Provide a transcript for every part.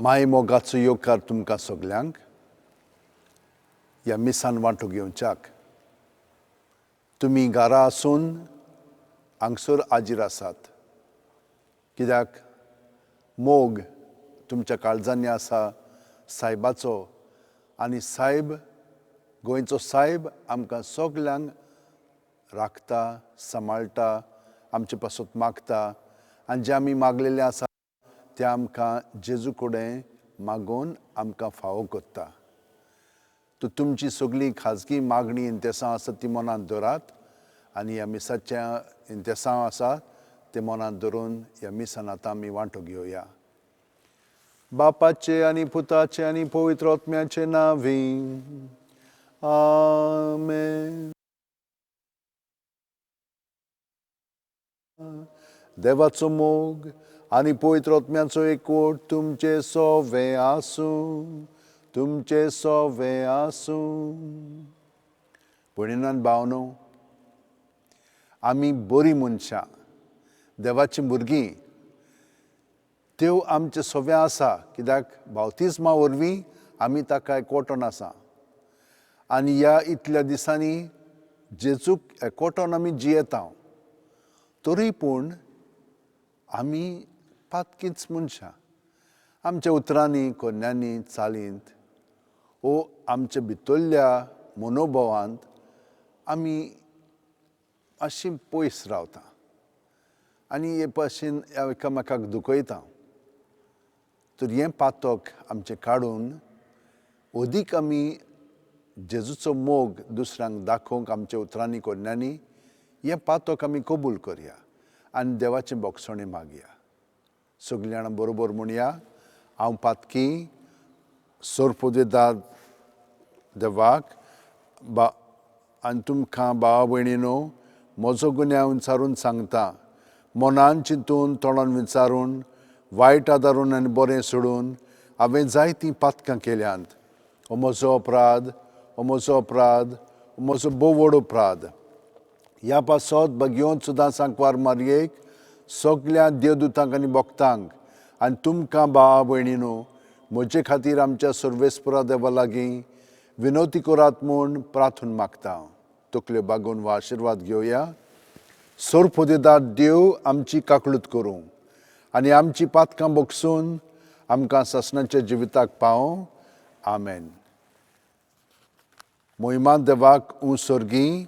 माय मोगाचो येवकार तुमकां सगल्यांक ह्या मिसान वांटो घेवच्याक. तुमी घरा आसून हांगसर हाजीर आसात कित्याक मोग तुमच्या काळजांनी आसा सायबाचो आनी सायब गोंयचो सायब आमकां सगल्यांक राखता, सांबाळटा, आमचे पासत मागता आनी जें आमी मागलेलें आसा तें आमकां जेजू कडेन मागून आमकां फावो करता. तर तुमची सगळीं खाजगी मागणी इंतेसांव आसा ती मनांत दवरात आनी ह्या मिसाचें इंतेसांव आसा तें मनांत धरून ह्या मिसान आतां आमी वांटो घेवया. बापाचे आनी पुताचे आनी पवित्र आत्म्याचे नांवी आमेन. देवाचो मोग आनी पवित्र आत्म्याचो एकवट तुमचे सोवे आसूं, तुमचे सोवे आसूं. भयणीन भावनो, आमी बरीं मनशां, देवाचीं भुरगीं, त्यो आमचे सोवे आसा कित्याक बावतिज्मा वरवीं आमी ताका एकवटोन आसा आनी ह्या इतल्या दिसांनी जेजूक एकवटोन आमी जियेता. तरी पूण आमी पातकीच मनशां, आमच्या उतरांनी, कोन्यांनी, चालींत ओ आमच्या भितरल्या मनोभावांत आमी मातशी पयस रावता आनी हे भाशेन एकामेकाक दुखयता. तर हें पातक आमचें काडून अदीक आमी जेजूचो मोग दुसऱ्यांक दाखोवंक आमच्या उतरांनी, कोन्यांनी हें पातक आमी कबूल करया आनी देवाचें बोगसणें मागया. सगळीं जाणां बरोबर म्हणया, हांव पातकी सोरपोदेदार देवाक बा आनी तुमकां भावा भयणीनो म्हजो गुन्यांव विचारून सांगता. मनान चिंतून, तोंडान विचारून, वायट आदारून आनी बरें सोडून हांवें जायतीं पातकां केल्यांत. हो म्हजो अपराध, हो म्हजो अपराध, हो म्हजो भोव व्हड अपराध. ह्या पासत भगयोन सुद्दां सांकवार मारयेक सगल्या देवदूतांक आनी भक्तांक आनी तुमकां भावा भयणीनो म्हजे खातीर आमच्या सर्वेस्परा देवा लागीं विनवती करात म्हूण प्रार्थून मागता. तकल्यो बागोवन वा आशिर्वाद घेवया. सोरपोदेदार देव आमची काकळूत करूं आनी आमची पातकां बगसून आमकां सासणाच्या जिविताक पावों. आमेन. मोहिमा देवाक ऊं सर्गी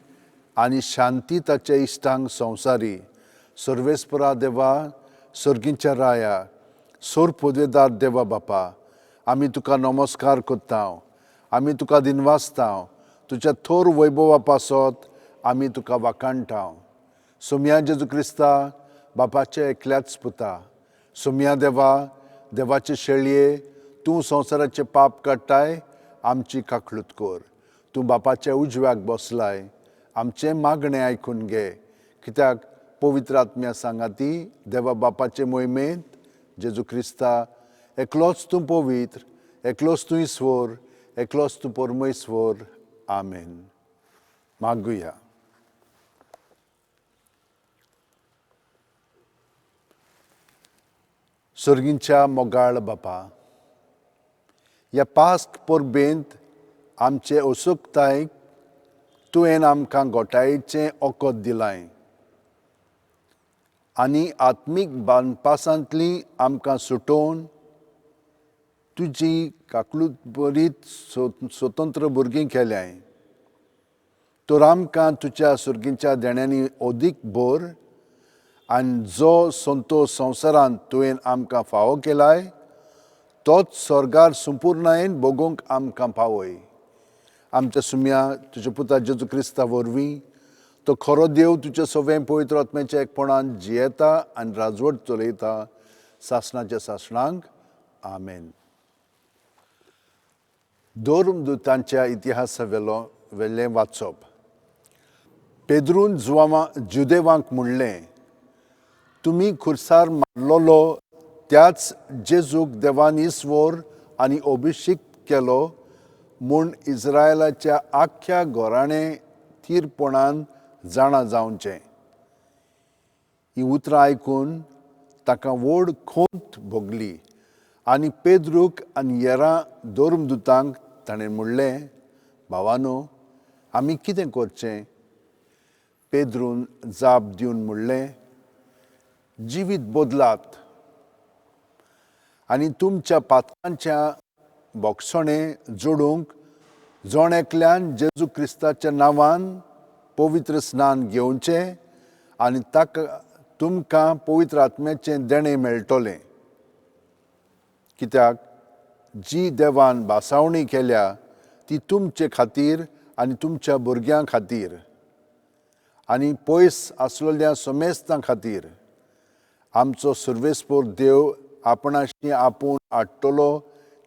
आनी शांती ताच्या इश्टांक संवसारी. सर्वेस्परा देवा, सर्गीच्या राया, सोरपोदेदार देवा बापा, आमी तुका नमस्कार करता, आमी तुका दिनवासता. तुज्या थोर वैभवा पासत आमी तुका वाखाणटा. सोमया जेजू क्रिस्ता, बापाचे एकल्याच पुता, सोमया देवा, देवाचे शेळये, तूं संवसाराचें पाप काडटाय, आमची काकळूत कर. तूं बापाच्या उजव्याक बसलाय, आमचें मागणें आयकून घे. कित्याक पवित्र आत्म्या सांगाती देवा बापाचे मोहिमेंत जेजू क्रिस्ता एकलोच तूं पवित्र, एकलोच तूं ईश्वर, एकलोच तूं परमेश्वर. आमेन. मागुया. सर्गींच्या मोगाळ बापा, ह्या पास्क परबेंत आमचे असुकतायक तुवें आमकां गोठायेचें ओकद दिलाय आनी आत्मीक बांदपासांतली आमकां सुटोवन तुजी काकलूत बरीत स्वतंत्र भुरगीं केल्याय. तर आमकां तुज्या सर्गीच्या देण्यांनी अदीक भर आनी जो संतोश संवसारांत तुवें आमकां फावो केलाय तोच स्वर्गार संपुर्णायेन भोगोवंक आमकां पावय. आमच्या सुम्या तुज्या पुता जेजू क्रिस्ता वरवीं तो खरो देव तुज्या सगळें पवित्र आत्म्याच्या एकपणान जियेता आनी राजवट चलयता सासणाच्या सासणांक. आमेन. धर्मदूतांच्या इतिहासा वेलो वेलें वाचप. पेद्रून जुवांवा जुदेवांक म्हणलें, तुमी खुर्सार मारलोलो त्याच जेजूक देवान ईश्वर आनी अभिषिक्त केलो म्हूण इस्रायलाच्या आख्ख्या घराणें थीरपणान जाणा जावचें. ही उतरां आयकून ताका व्हड खोंत भोगली आनी पेद्रूक आनी येरां धर्मदुतांक ताणें म्हणलें, भावानो, आमी कितें करचें? पेद्रून जाप दिवन म्हणलें, जिवीत बदलात आनी तुमच्या पातकांच्या बोगसणें जोडूंक जण एकल्यान जेजू क्रिस्ताच्या नांवान पवित्र स्नान घेवचें आनी ताका तुमकां पवित्र आत्म्याचें देणें मेळटलें. कित्याक जी देवान भासावणी केल्या ती तुमचे खातीर आनी तुमच्या भुरग्यां खातीर आनी पयस आसलेल्या समेस्तां खातीर आमचो सर्वेस्पोर देव आपणाशी आपूण हाडटलो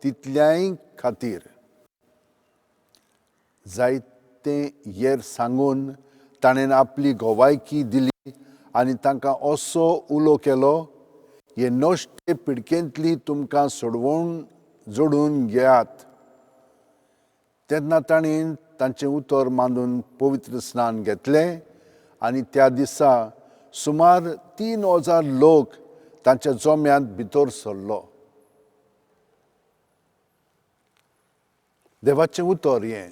तितल्याय खातीर. जायते येर सांगून ताणें आपली गोवायकी दिली आनी तांकां असो उलो केलो, हे नश्टे पिडकेंतली तुमकां सोडवून जोडून घेयात. तेन्ना ताणें तांचें उतर मानून पवित्र स्नान घेतलें आनी त्या दिसा सुमार 3000 लोक तांच्या जम्यांत भितर सरलो. देवाचें उतर हें.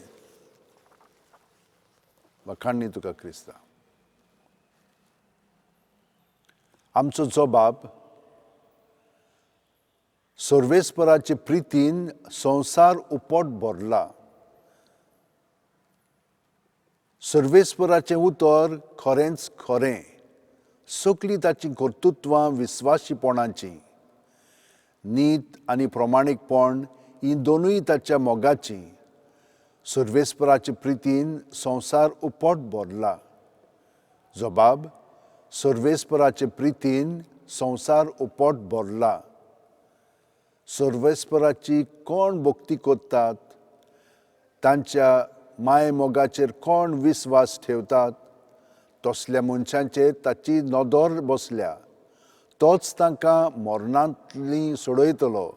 वाखाणणी तुका क्रिस्ता. आमचो जबाब, सर्वेस्पराचे प्रितीन संवसार उपट भरला. सर्वेस्पराचें उतर खरेंच खरें, सगलीं ताचीं कर्तृत्वां विस्वाशीपणाचीं. नीत आनी प्रमाणीकपण हीं दोनूय ताच्या मोगाचीं. सर्वेस्पराचे प्रितीन संवसार उपट भरला. जबाब, सर्वेस्पराचे प्रितीन संवसार उपट भरला. सर्वेस्पराची कोण भक्ती करतात, तांच्या माय मोगाचेर कोण विस्वास ठेवतात, तसल्या मनशांचेर ताची नदर बसल्या. तोच तांकां मरणांतली सोडयतलो,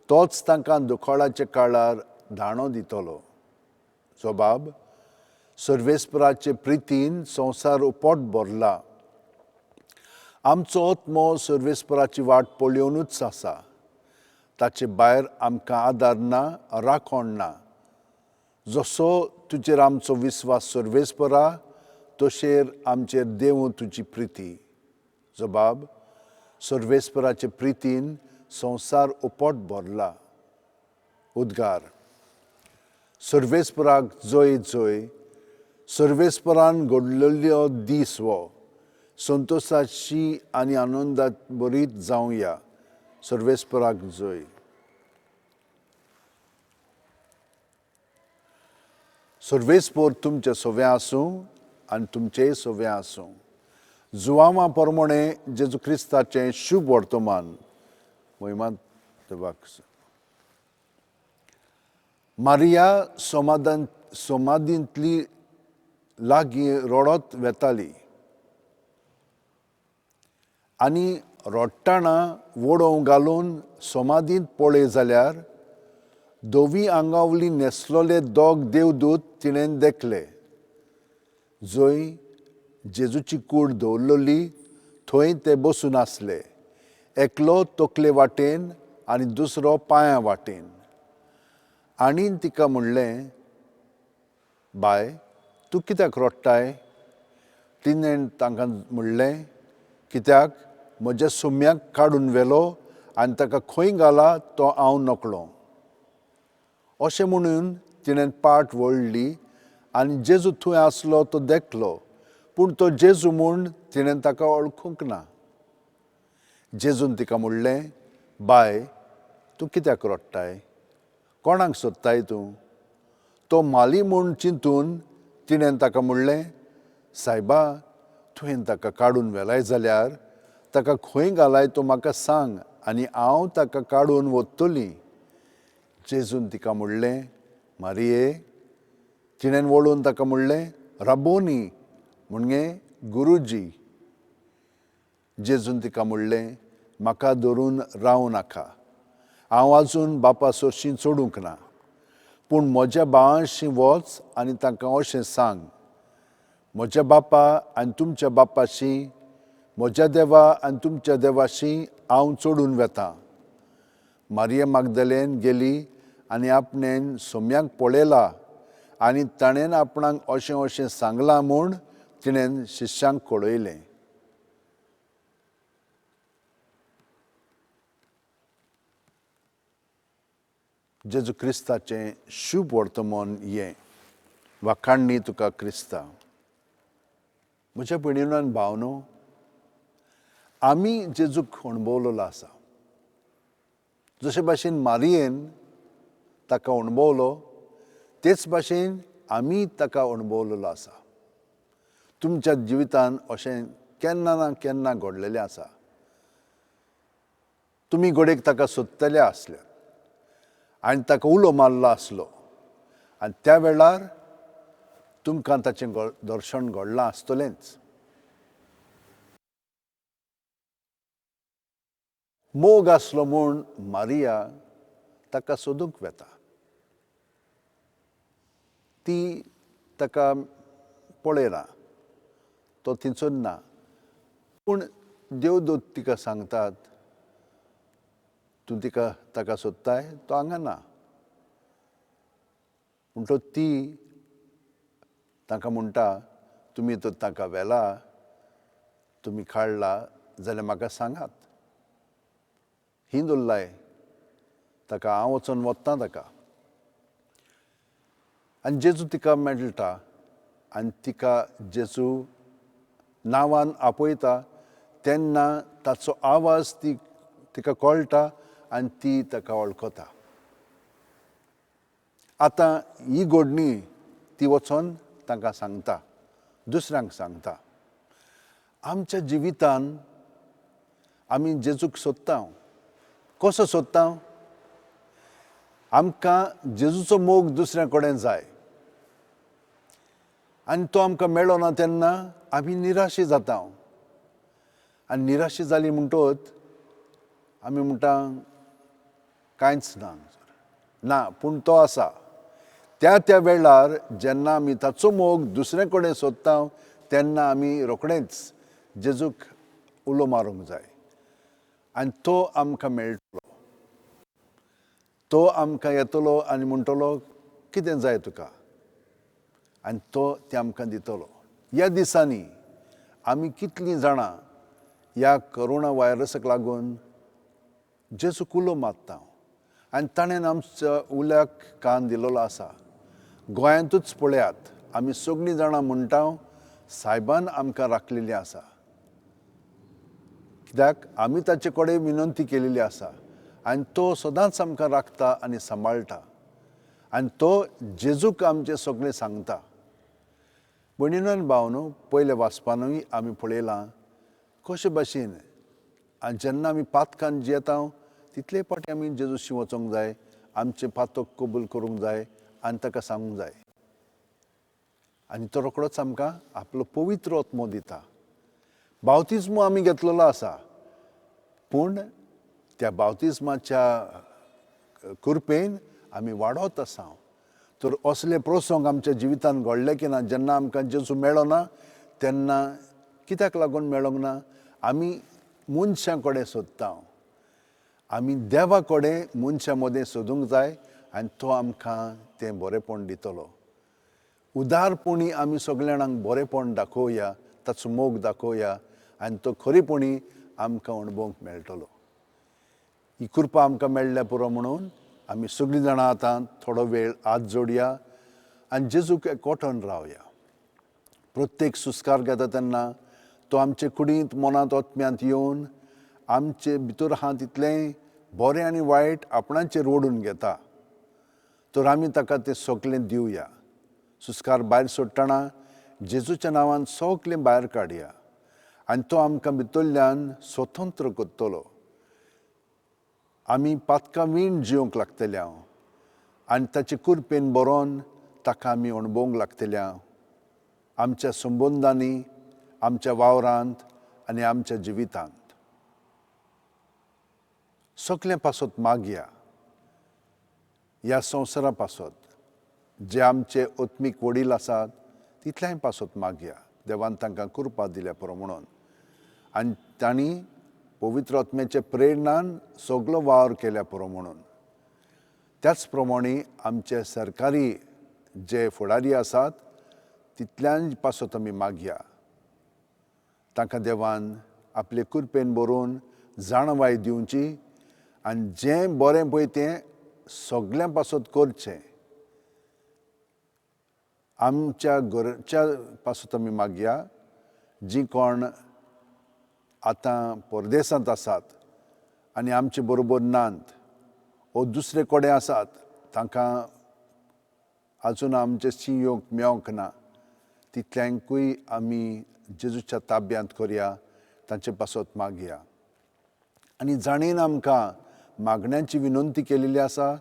तोच तांकां दुखोळाच्या काळार दाणो दितलो. जबाब, सर्वेस्पराचे प्रितीन संवसार उपट भरला. आमचो आत्मो सर्वेस्पराची वाट पळोवनूच आसा. ताचे भायर आमकां आदार ना, राखण ना. जसो तुजेर आमचो विस्वास सर्वेस्परा, तशेर आमचेर देवूं तुजी प्रिती. जबाब, सर्वेस्पराचे प्रितीन संवसार उपट भरला. उद्गार, सर्वेस्पराक जय जय. सर्वेस्परान घडलेलो दीस हो, संतोशाची आनी आनंदात बरीत जावया. सर्वेस्पराक जय. सर्वेस्पर तुमचे सोवे आसूं आनी तुमचेय सोवे आसूं. जुवांवा परमणे जेजू क्रिस्ताचें शुभ वर्तमान. मोहिमा देवाक. मारिया समाधींतली लागीं रडत वेताली आनी रडटाना वडोव घालून समाधींत पळय जाल्यार धवी आंगावली न्हेसलोले दोग देवदूत तिणें देखले. जंय जेजूची कूड दवरलेली थंय ते बसून आसले, एकलो तकले वाटेन आनी दुसरो पांयां वाटेन. आनी तिका म्हणलें, बाय, तूं कित्याक रडटाय? तिणें तांकां म्हणलें, कित्याक म्हज्या सुम्याक काडून व्हेलो आनी ताका खंय घाला तो हांव नकळो. अशें म्हणून तिणें पाट वळ्ळी आनी जेजू थंय आसलो तो देखलो, पूण तो जेजू म्हूण तिणें ताका वळखूंक ना. जेजून तिका म्हणलें, बाय, तूं कित्याक रडटाय? कोणाक सोदताय तूं? तो माली म्हूण चिंतून तिणें ताका म्हणलें, सायबा, तुवें ताका काडून व्हेलाय जाल्यार ताका खंय घालाय तो म्हाका सांग आनी हांव ताका काडून वतली. जेजून तिका म्हणलें, मारिये. तिणें वळून ताका म्हणलें, राबोनी, म्हणजे गुरुजी. जेजून तिका म्हणलें, म्हाका धरून रावं नाका, हांव आजून बापा सरशीं चडूंक ना, पूण म्हज्या भावांशी वच आनी तांकां अशें सांग, म्हज्या बापा आनी तुमच्या बापाशी, म्हज्या देवा आनी तुमच्या देवाशी हांव चडून वेतां. मारिया माग्दलेन गेली आनी आपणेन सोम्याक पळयला आनी ताणें आपणाक अशें अशें सांगलां म्हूण तिणें शिश्यांक कळयलें. जेजू क्रिस्ताचें शूभ वर्तमान हें. वाखाणणी तुका क्रिस्ता. म्हज्या भयणीनो आनी भावनो, आमी जेजूक अणभवलेलो आसा. जशे भाशेन मारियेन ताका अणभवलो तेच भाशेन आमी ताका अणभवलेलो आसा. तुमच्या जिवितान अशें केन्ना ना केन्ना घडलेलें आसा. तुमी घडयेक ताका सोदतले आसले आनी ताका उलो मारलो आसलो आनी त्या वेळार तुमकां ताचें दर्शन घडलां आसतलेंच. मोग आसलो म्हूण मारिया ताका सोदूंक वेता. ती ताका पळयना, तो थंयसर ना. पूण देवदूत तिका सांगतात, तूं तिका ताका सोदताय, तो हांगा ना. म्हणटकच ती तांकां म्हणटा, तुमी तर ताका व्हेला, तुमी काडला जाल्यार म्हाका सांगात. ही उरलाय ताका, हांव वचोन वता ताका. आनी जेजू तिका मेळटा आनी तिका जेजू नांवान आपयता तेन्ना ताचो आवाज ती तिका कळटा आनी ती ताका वळखता. आतां ही घडणी ती वचोन तांकां सांगता, दुसऱ्यांक सांगता. आमच्या जिवितान आमी जेजूक सोदता. कसो सोदता? आमकां जेजूचो मोग दुसऱ्या कडेन जाय आनी तो आमकां मेळना ना तेन्ना आमी निराशी जाता. आनी निराशी जाली म्हणटकच आमी म्हणटा कांयच ना ना, पूण तो आसा. त्या त्या वेळार जेन्ना आमी ताचो मोग दुसरे कडेन सोदता तेन्ना आमी रोखडेंच जेजूक उलो मारूंक जाय आनी तो आमकां मेळटलो. तो आमकां येतलो आनी म्हणटलो कितें जाय तुका, आनी तो तें आमकां दितलो. ह्या दिसांनी आमी कितलीं जाणां ह्या कोरोना व्हायरसाक लागून जेजूक उलो मारता आनी ताणें आमच्या उल्याक कान दिलेलो आसा. गोंयांतूच पळयात, आमी सगळीं जाणां म्हणटा सायबान आमकां राखलेली आसा, कित्याक आमी ताचे कडेन विनंती केलेली आसा आनी तो सदांच आमकां राखता आनी सांबाळटा आनी तो जेजूक आमचें सगळें सांगता. भयणीनो आनी भावनो, पयल्या वाचपानूय आमी पळयलां कशे भाशेन आनी जेन्ना आमी पातकान जियेता तितले फावटी आमी जेजूशी वचोंक जाय, आमचें पातक कबूल करूंक जाय आनी ताका सांगूंक जाय आनी तो रोखडोच आमकां आपलो पवित्र आत्मो दिता. बावतिज्मो आमी घेतलेलो आसा, पूण त्या बावतिज्माच्या कृपेन आमी वाडत आसा. तर असले प्रसंग आमच्या जिवितान घडले की ना, जेन्ना आमकां जेजू मेळना तेन्ना कित्याक लागून मेळोंक ना? आमी मनशां कडेन सोदता. आमी देवा कडेन मनशां मदें सोदूंक जाय आनी तो आमकां तें बरेंपण दितलो. उदारपणी आमी सगल्या जाणांक बरेंपण दाखोवया, ताचो मोग दाखोवया आनी तो खरेपणी आमकां अणभवंक मेळटलो. ही कृपा आमकां मेळ्ळ्या पुरो म्हणून आमी सगळीं जाणां आतां थोडो वेळ हात जोडया आनी जेजूक एकवटून रावया. प्रत्येक सुस्कार घेता तेन्ना तो आमचे कुडींत, मनांत, आत्म्यांत येवन आमचे भितर आहा तितलें बरें आनी वायट आपणाचेर ओडून घेता. तर आमी ताका तें सगळें दिवया. सुस्कार भायर सोडटना जेजूच्या नांवान सगळें भायर काडया आनी तो आमकां भितरल्यान स्वतंत्र करतलो. आमी पातकां वीण जिवंक लागतले हांव आनी ताचे कृपेन बरोवन ताका आमी अणभवंक लागतले हांव आमच्या संबंदांनी, आमच्या वावरांत आनी आमच्या जिवितांत. सगळें पासत मागया ह्या संवसारा पासत, जे आमचे आत्मीक वडील आसात तितल्याय पासत मागया. देवान तांकां कृपा दिल्या पुरो म्हणून आनी तांणी पवित्र आत्म्याच्या प्रेरणान सगलो वावर केल्या पुरो म्हणून. त्याच प्रमाणे आमचे सरकारी जे फुडारी आसात तितल्यान पासत आमी मागया, तांकां देवान आपले कृपेन बरोवन जाणवाय दिवची आनी जें बरें पळय तें सगल्यां पासत करचें. आमच्या घरच्या पासत आमी मागया, जीं कोण आतां परदेसांत आसात आनी आमचे बरोबर नात ओ दुसरे कडेन आसात, तांकां आजून आमचें शिंयोग मेळोंक ना, तितल्यांकूय आमी जेजूच्या ताब्यांत करया, तांचे पासत मागया. आनी जाणेन आमकां मागण्यांची विनंती केलेली आसा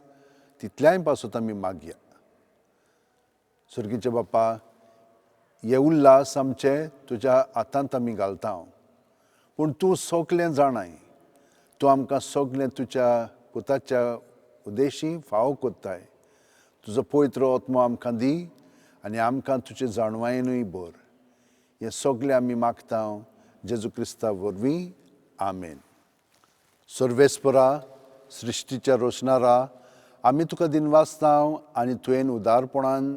तितल्याय पासत आमी मागया. सर्गीचे बापा, हे उल्हास आमचे तुज्या हातांत आमी घालता, पूण तूं सगलें जाणाय, तूं आमकां सगलें तुज्या पुताच्या उद्देशी फावो कोत्ताय. तुजो पवित्र आत्मो आमकां दी आनी आमकां तुजे जाणवायेनूय भर. हें सगलें आमी मागता जेजू क्रिस्ता वरवीं, आमेन. सर्वेस्परा, सृश्टीच्या रोशनारा, आमी तुका दिनवासता आनी तुवें उदारपणान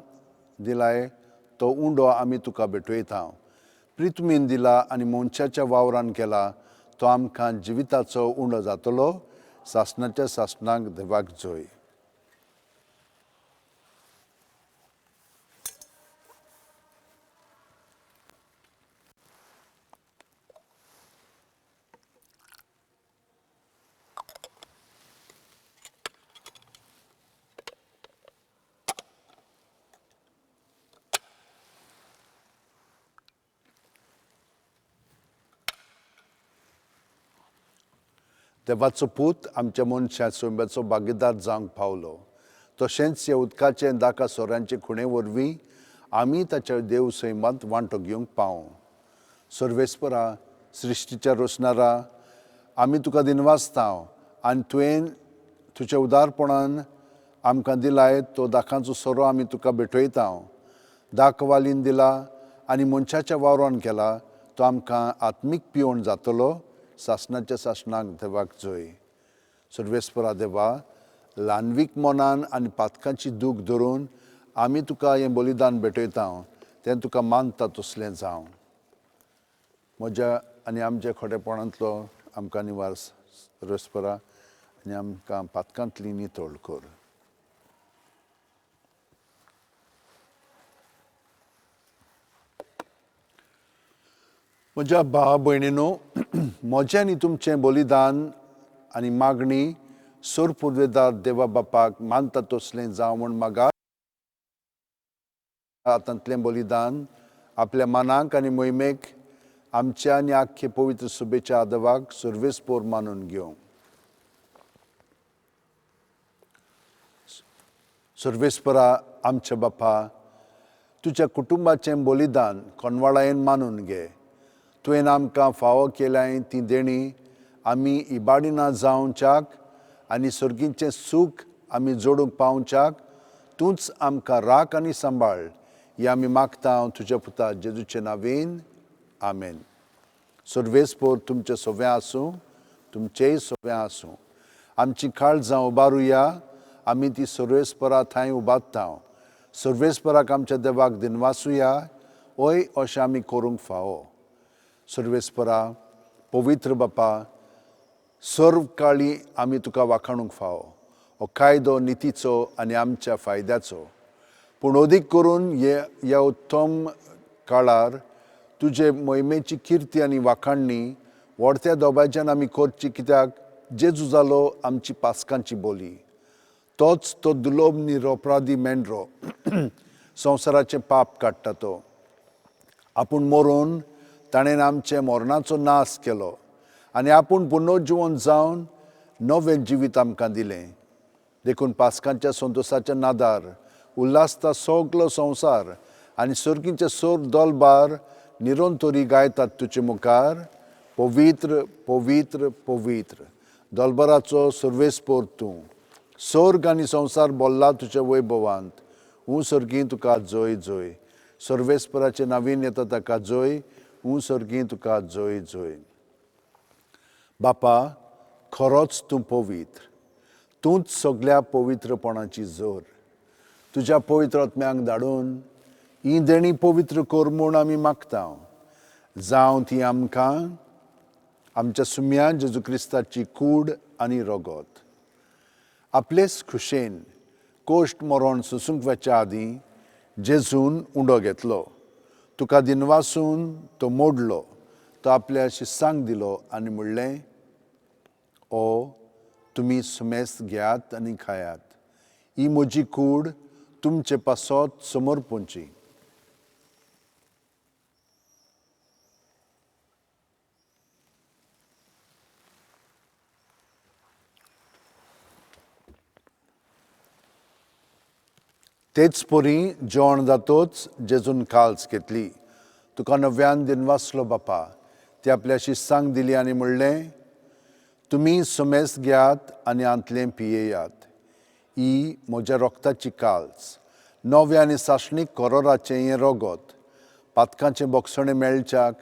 दिलाय तो उंडो आमी तुका भेटयता. प्रितमीन दिला आनी मनशाच्या वावरान केला तो आमकां जिविताचो उंडो जातलो. सासणाच्या सासणाक देवाक जोय. देवाचो पूत आमच्या मनशा सोंब्याचो भागीदार जावंक पावलो, तशेंच ह्या उदकाचे दाका सोऱ्यांचे खुणे वरवीं आमी ताच्या देव सैमांत वांटो घेवंक पावूं. सर्वेस्परा, सृश्टीच्या रोशनारा, आमी तुका दिनवासता आनी तुवें तुज्या उदारपणान आमकां दिलाय तो दाकांचो सोरो आमी तुका भेटयता. दाकवालीन दिला आनी मनशाच्या वावरान केला तो आमकां आत्मीक पिवण जातलो. सासणाच्या सासणाक देवाक जोय. सर्वेस्परा देवा, ल्हानवीक मनान आनी पातकांची दूख धरून आमी तुका हें बलिदान भेटयता, तें तुका मानता तसलें जावं. म्हज्या आनी आमच्या खोटेपणांतलो आमकां निवार सर्वेस्परा आनी आमकां पातकांतली नितळ कर. म्हज्या भाव भयणीनो, म्हजें आनी तुमचें बलिदान आनी मागणी सोर पुर्वेदार देवा बापाक मानता तसलें जावं म्हूण मागात. हातांतलें बलिदान आपल्या मनाक आनी मोहिमेक आमच्या आनी आख्खे पवित्र सुबेच्या आदवाक सर्वेस्पोर मानून घेवं. सर्वेस्परा आमच्या बापा, तुज्या कुटुंबाचें बलिदान कोनवाळायेन मानून घे. तुवें आमकां फावो केल्याय ती देणी आमी इबाडिना जावच्याक आनी सर्गीचें सूख आमी जोडूंक पावच्याक तूंच आमकां राख आनी सांबाळ. हें आमी मागता तुज्या पुता जेजूचे नांवेन, आमेन. सर्वेस्पोर तुमचें सोवें आसूं, तुमचेंय सोवें आसूं. आमची काळजां उबारुया, आमी ती सर्वेस्परा थंय उबारता. सर्वेस्पराक आमच्या देवाक दिनवासुया, ओय अशें आमी करूंक फावो. सर्वेस्परा, पवित्र बापा, सर्व काळी आमी तुका वाखाणूंक फावो. हो कायदो नितीचो आनी आमच्या फायद्याचो, पूण अदीक करून ह्या उत्तम काळार तुजे मोहिमेची किर्ती आनी वाखाणणी व्हडत्या दोबाज्यान आमी करची, कित्याक जेजू जालो आमची पासकांची बोली. तोच तो दुलोब निरोपराधी मेंढरो संवसाराचें पाप काडटा. तो आपूण मरून ताणें आमचें मरणाचो नाश केलो आनी आपूण पुनर्जिवन जावन नवें जिवीत आमकां दिलें. देखून पासकांच्या संतोशाच्या नादार उल्हासता सगलो संवसार आनी सर्गीचे सोर दोलबार निरंतरी गायतात तुजे मुखार, पवित्र पवित्र पवित्र दोलबाराचो सर्वेस्पोर तूं. सर्ग आनी संवसार बोल्ला तुज्या वैभवांत. ऊं सर्गीं तुका जोय जोय. सर्वेस्पराचें नवीन येता ताका जोय. ऊं सर्गीं तुका जोय जोय. बापा, खरोच तूं पवित्र, तूंच सगल्या पवित्रपणाची जोर. तुज्या पवित्र आत्म्यांक धाडून ही देणी पवित्र कर म्हूण आमी मागता. जावं ती आमकां आमच्या सुम्या जेजू क्रिस्ताची कूड आनी रगत. आपलेच खुशेन कोश्ट मरण सोसूंक वचच्या आदीं जेजून उंडो घेतलो, तुका दिनवासून तो मोडलो, तो आपल्या शिस्सांक दिलो आनी म्हणलें, ओ तुमी सुमेस्त घेयात आनी खायात, ही म्हजी कूड तुमचे पासत समर्पूंची. तेच परी जेवण जातोच जेजून काल्स घेतली, तुका नव्यान दिनवासलो बापा, ती आपल्या शिस्सांक दिली आनी म्हणलें, तुमी सुमेस्त घेयात आनी आंतलें पियेयात, ही म्हज्या रोगताची काल्स, नव्या आनी सासणीक कोरोराचें हें रगत, पातकांचें बोगसणें मेळच्याक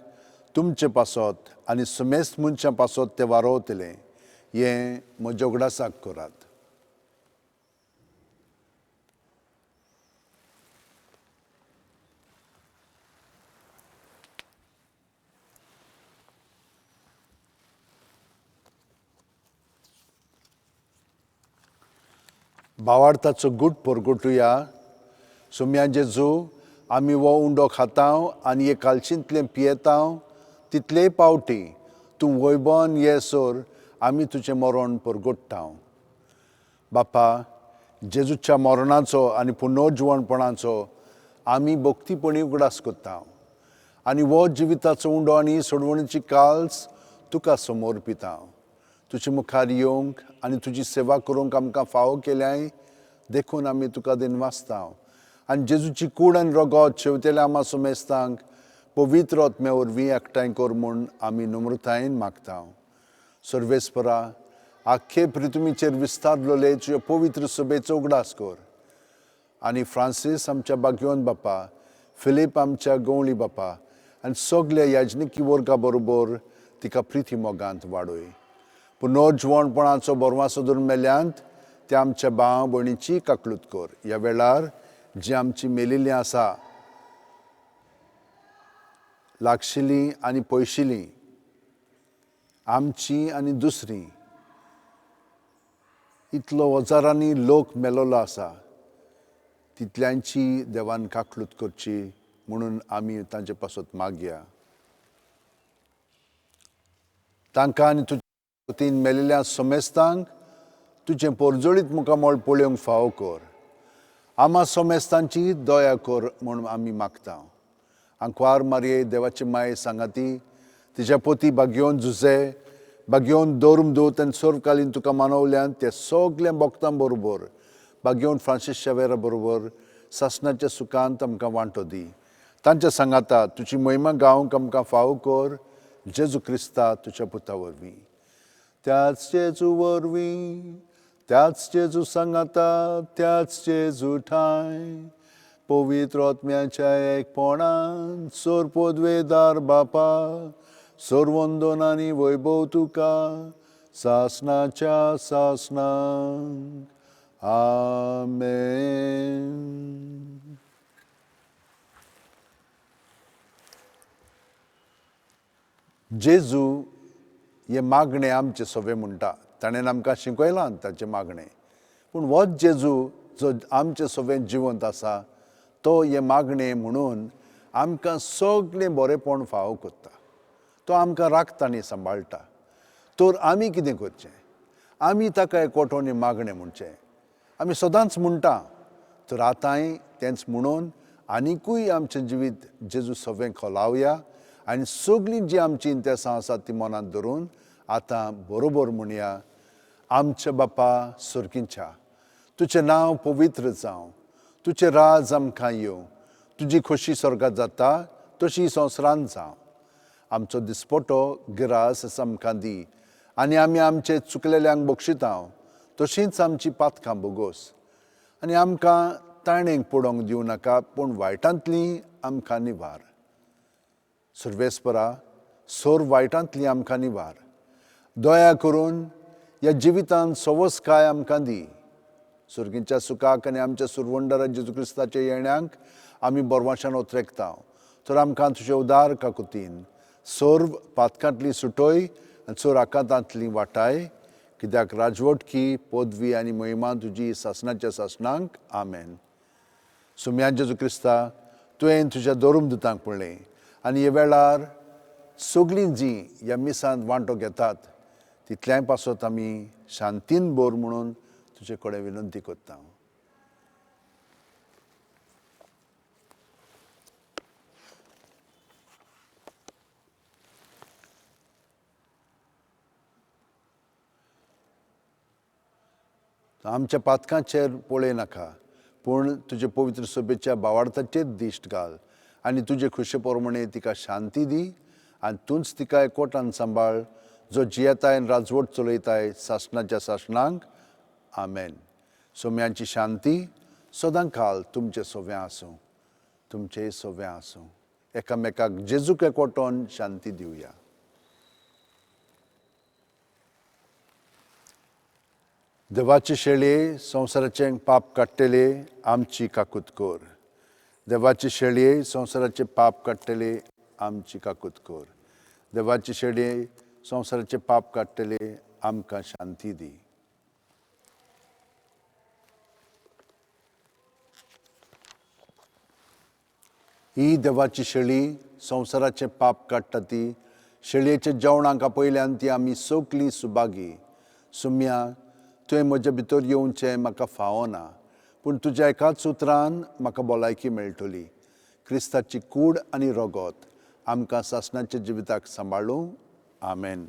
तुमचे पासत आनी सुमेस्त मनशां पासत तें वारोवतलें, हें म्हज्या उगडासाक करात. भावार्थाचो गूट परगटुया. सोम्या जेजू, आमी हो उंडो खातांव आनी हे कालशींतलें पियेतांव तितलेय पावटी तूं वैभवान ये सोर आमी तुजें मरण परगट्टांव. बापा, जेजूच्या मरणाचो आनी पुनर्जिवणपणाचो आमी भक्तीपणी उगडास करता आनी हो जिविताचो उंडो आनी सोडवणीची काल्स तुका समर्पिता. तुजे मुखार येवंक आनी तुजी सेवा करूंक आमकां फावो केल्याय देखून आमी तुका दिनवासता आनी जेजूची कूड आनी रगत शेवतेल्या आमा सुमेस्तांक पवित्र आत्म्या वरवीं एकठांय कर म्हूण आमी नम्रतायेन मागता. सर्वेस्परा, आख्खे पृथ्वीचेर विस्तारलेले तुज्या पवित्र सभेचो उगडास कर आनी फ्रांसीस आमच्या बागयोन बापा, फिलीप आमच्या गवळी बापा आनी सगल्या याजनिकी वर्गा बरोबर तिका प्रिती मोगांत वाडय. पुनर्जिवणपणाचो बरवासो धरून मेल्यांत त्या आमच्या भाव भयणीची काकलूत कर. ह्या वेळार जी आमची मेलिल्ली आसा, लागशिल्ली आनी पयशिल्ली, आमची आनी दुसरी, इतलो हजारांनी लोक मेलोलो आसा, तितल्यांची देवान काकलूत करची म्हणून आमी तांचे पासत मागया. तांकां आनी तुज्या वतीन मेलिल्ल्या समेस्तांक तुजें पोरजोळीत मुखामळ पळोवंक फावो कर. आमा समेस्तांची दया कर म्हूण आमी मागता. आंकवार मारये देवाची माये सांगाती तिच्या पोती बागयोन जुजे बागयोन धर्मदूत आनी सर्वकालीन तुका मानवल्यान ते सगल्या भक्तां बरोबर बागयोन फ्रांसीस शेवेरा बरोबर सासणाच्या सुखांत आमकां वांटो दी. तांच्या सांगाता तुजी महिमा गावंक आमकां फावो कर, जेजू क्रिस्ता तुज्या पुता वरवीं. त्याच जेजू वरवीं, त्याच जेजू सांगाता, त्याच जेजू ठांय पवित्र आत्म्याच्या एकपणान सोर पदवेदार बापा, सर्वंदन आनी वैभव तुका सासणाच्या सासणाक. आमेन. जेजू हें मागणें आमचें सगळें म्हणटा, ताणें आमकां शिकयलां ताचें मागणें, पूण होच जेजू जो आमचें सगळें जिवंत आसा तो हें मागणें म्हणून आमकां सगळें बरेंपण फावो करता. तो आमकां राखता आनी सांबाळटा. तर आमी कितें करचें? आमी ताका एकवटोन हें मागणें म्हणचें. आमी सदांच म्हणटा, तर आतांय तेंच म्हणून आनिकूय आमचें जिवीत जेजू सगळें खोलावया आनी सगळीं जीं आमचीं इंतेसां आसात तीं मनांत धरून आतां बरोबर म्हणया. आमच्या बापा सर्गींच्या, तुजें नांव पवित्र जावं, तुजें राज आमकां येवं, तुजी खोशी स्वर्गात जाता तशी संवसारांत जावं. आमचो दिसपटो गिरास आमकां दी आनी आमी आमचे चुकलेल्यांक बक्षितां तशींच आमची पातकां बोगोस आनी आमकां ताणेंक पडोवंक दिवं नाका, पूण वायटांतली आमकां निवार. सर्वेस्परा, सोर वायटांतली आमकां निवार दया करून ह्या जिवितांत सवसकाय आमकां दी. सर्गीच्या सुखाक आनी आमच्या सुरवंडरा जेजू क्रिस्ताच्या येण्याक आमी बरवाशान ओतरेकता. तर आमकां तुजे उदार काकुतीन सर्व पातकांतली सुटोय आनी चोर आकांतांतली वाटाय, कित्याक राजवटकी पदवी आनी महिमा तुजी सासणाच्या सासणांक. आमेन. सुम्या जेजू क्रिस्ता, तुवें तुज्या धरून दुतांक पळय आनी हे वेळार सगळीं जीं ह्या मिसांत वांटो घेतात तितल्याय पासत आमी शांतीन भर म्हणून तुजे कडेन विनंती करता. आमच्या पातकांचेर पळय नाका, पूण तुजे पवित्र सभेच्या भावार्थाचेर दिश्ट घाल आनी तुजे खुशे प्रमाणे तिका शांती दी आनी तूंच तिका एकवटान सांबाळ, जो जियेताय आनी राजवट चलयताय सासणाच्या सासणांक. आमेन. सोम्यांची शांती सदां काल तुमचे सोव्यां आसूं, तुमचे सोव्यां आसूं. एकामेकाक जेजूक एकवटोन शांती दिवया. देवाचे शेळये संवसाराचें पाप काडटले आमची काकूत कर. देवाचे शेळये संवसाराचें पाप काडटले आमची काकूत कर. देवाचे शेळये संवसाराचें पाप काडटले आमकां शांती दी. ही देवाची शेळी संवसाराचें पाप काडटा ती शेळयेच्या जेवणाक आपयल्यान ती आमी सगलीं सुभागी. सुम्या, तुवें म्हज्या भितर येवचें म्हाका फावना, पूण तुज्या एकाच उतरान म्हाका भलायकी मेळटली. क्रिस्ताची कूड आनी रगत आमकां सासणाच्या जिविताक सांबाळूं. आमेन.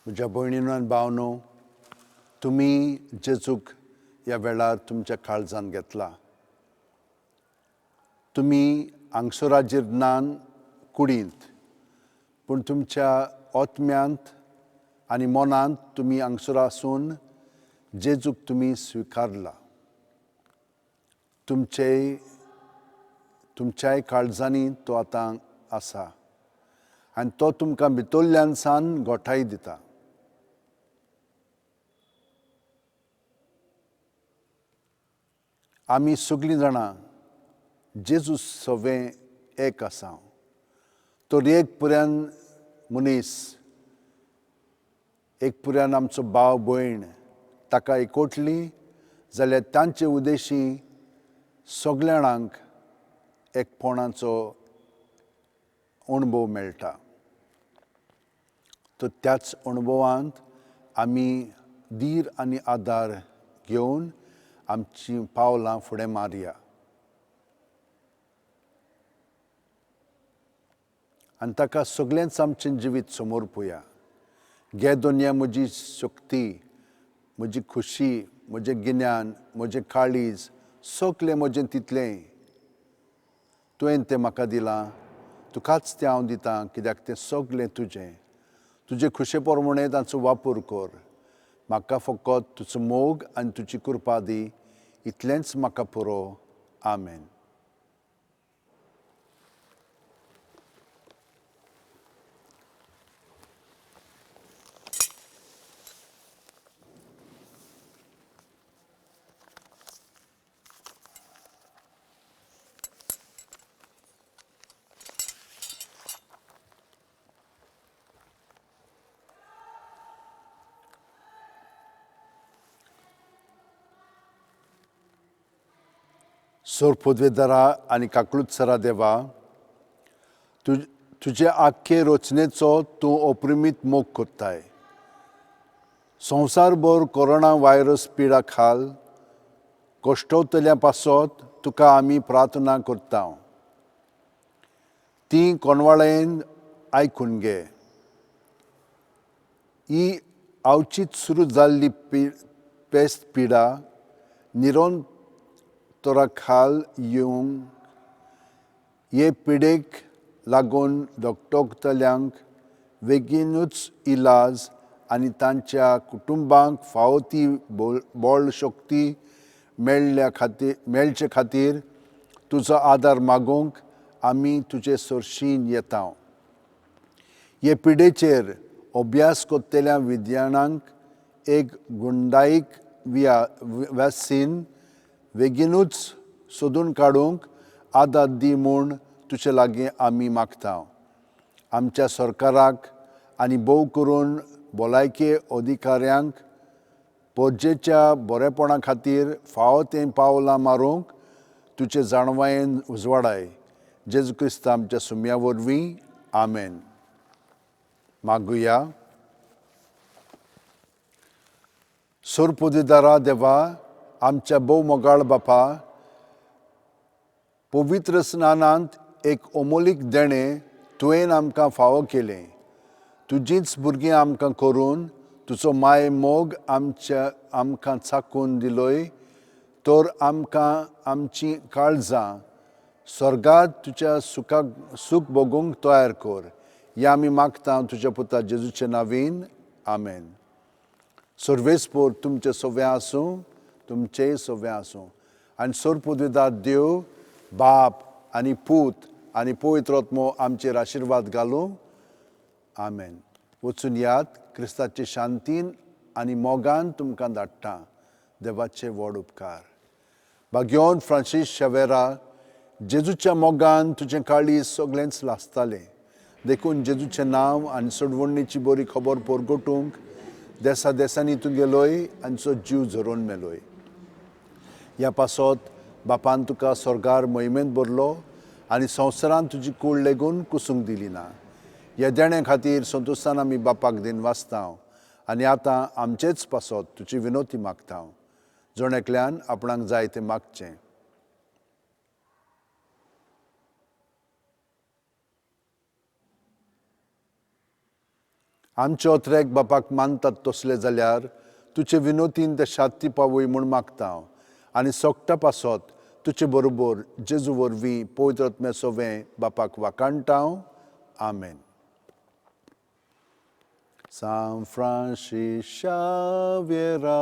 म्हज्या भयणीनो आनी भावनो, तुमी जेजूक ह्या वेळार तुमच्या काळजान घेतला. तुमी हांगसराचेर नान कुडींत, पूण तुमच्या आत्म्यांत आनी मनांत तुमी हांगसर आसून जेजूक तुमी स्विकारला. तुमच्याय काळजांनी तो आतां आसा आनी तो तुमकां भितरल्यान सान गोठाय दिता. आमी सगळीं जाणां जेजू सवें एक आसा. तर एक पुऱ्यान मनीस, एक पुऱ्यान आमचो भाव भयण ताका एकवटली जाल्यार तांचे उद्देशी सगल्या जाणांक एकपणाचो अणभव मेळटा. तर त्याच अणभवांत आमी धीर आनी आदार घेवन आमचीं पावलां फुडें मारया आनी ताका सगळेंच आमचें जिवीत समर्पुया. घे दुनिया म्हजी शक्ती, म्हजी खुशी, म्हजें गिन्यान, म्हजें काळीज, सगळें म्हजें तितलें तुवें तें म्हाका दिलां, तुकाच तें हांव दितां, कित्याक तें सगळें तुजें. तुजे खुशे प्रमाणे तांचो वापर कर. म्हाका फकत तुजो मोग आनी तुजी कृपा दी, इतलेंच म्हाका पुरो. आमेन. सोर पदवेदारा आनी काकलूतसरा देवा, तुजे आख्खे रचनेचो तूं अपरिमीत मोग करताय. संवसारभर कोरोना व्हायरस पिडा खाल कश्टवतल्या पासत तुका आमी प्रार्थना करता. ती कोणवाळेन आयकून घे. ही आवचीत सुरू जाल्ली पेस्त पिडा निरंतरा खाल येवंक हे पिडेक लागून धकधकतल्यांक बेगीनूच इलाज आनी तांच्या कुटुंबांक फावो ती बळ शक्ती मेळ्ळ्या खातीर मेळचे खातीर तुजो आदार मागूंक आमी तुजे सरशीं येता. हे पिडेचेर अभ्यास करतल्या विज्ञानांक एक गुंडाईक वॅक्सीन बेगीनूच सोदून काडूंक आदार दी म्हूण तुजे लागीं आमी मागता. आमच्या सरकाराक आनी भोव करून भलायके अधिकाऱ्यांक परजेच्या बरेपणा खातीर फावो तें पावलां मारूंक तुजे जाणवायेन उजवाडाय. जेजू क्रिस्त आमच्या सुम्या वरवीं, आमेन. मागुया. सोरपुदेदारा देवा, आमच्या भोव मोगाळ बापा, पवित्र स्नानांत एक अमोलीक देणें तुवें आमकां फावो केलें. तुजीच भुरगीं आमकां करून तुजो माय मोग आमच्या आमकां चाकून दिलोय, तर आमकां आमची काळजां स्वर्गात तुज्या सुखाक सूख भोगूंक तयार कर. ह्या आमी मागता तुज्या पुता जेजूचे नावीन, आमेन. सर्वेस्पोर तुमचें सगळें आसूं, तुमचेंय सगळें आसूं. आनी सोरपुदेदार देव बाप आनी पूत आनी पवित्र आत्मो आमचेर आशिर्वाद घालूं, आमेन. वचून याद क्रिस्ताचे शांतीन आनी मोगान तुमकां धाडटा. देवाचे व्हड उपकार. भाग्योन फ्रांसीस शेवेरा, जेजूच्या मोगान तुजें काळीज सगळेंच लासतालें, देखून जेजूचें नांव आनी सोडवणीची बरी खबर परगटूंक देसा देसांनी तूं गेलोय आनी सो जीव झरोवन मेलोय. ह्या पासत बापान तुका स्वर्गार मोहिमेंत भरलो आनी संवसारान तुजी कूड लेगून कुसूंक दिली ना. ह्या देण्या खातीर संतोशान आमी बापाक दिन वाचता आनी आतां आमचेच पासत तुजी विनोती मागता. जण एकल्यान आपणाक जाय तें मागचें. आमचे ओत्रेक बापाक मानतात तसले जाल्यार तुजे विनोतीन ते शांती पावय म्हूण मागता आनी सोगटा पासत तुजे बरोबर जेजू वरवीं पवित्र आत्म्या सोवें बापाक वाखाणटा. आमेन. सांत फ्रांसीस शाव्येरा,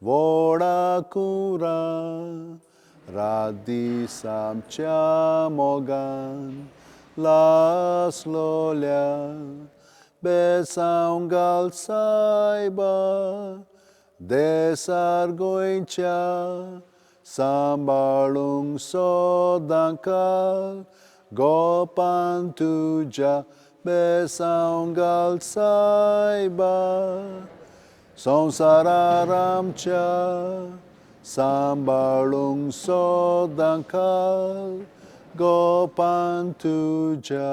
व्हडा कुरा, रात दीस आमच्या मोगान लासलोल्या, बेसांव घाल सायबा देसार गोंयच्या, सांबाळूंक सदांकाल गोपान तुज्या, बेसांव घाल सायबा संवसारार आमच्या, सांबाळूंक सदांकाल गोपान तुज्या.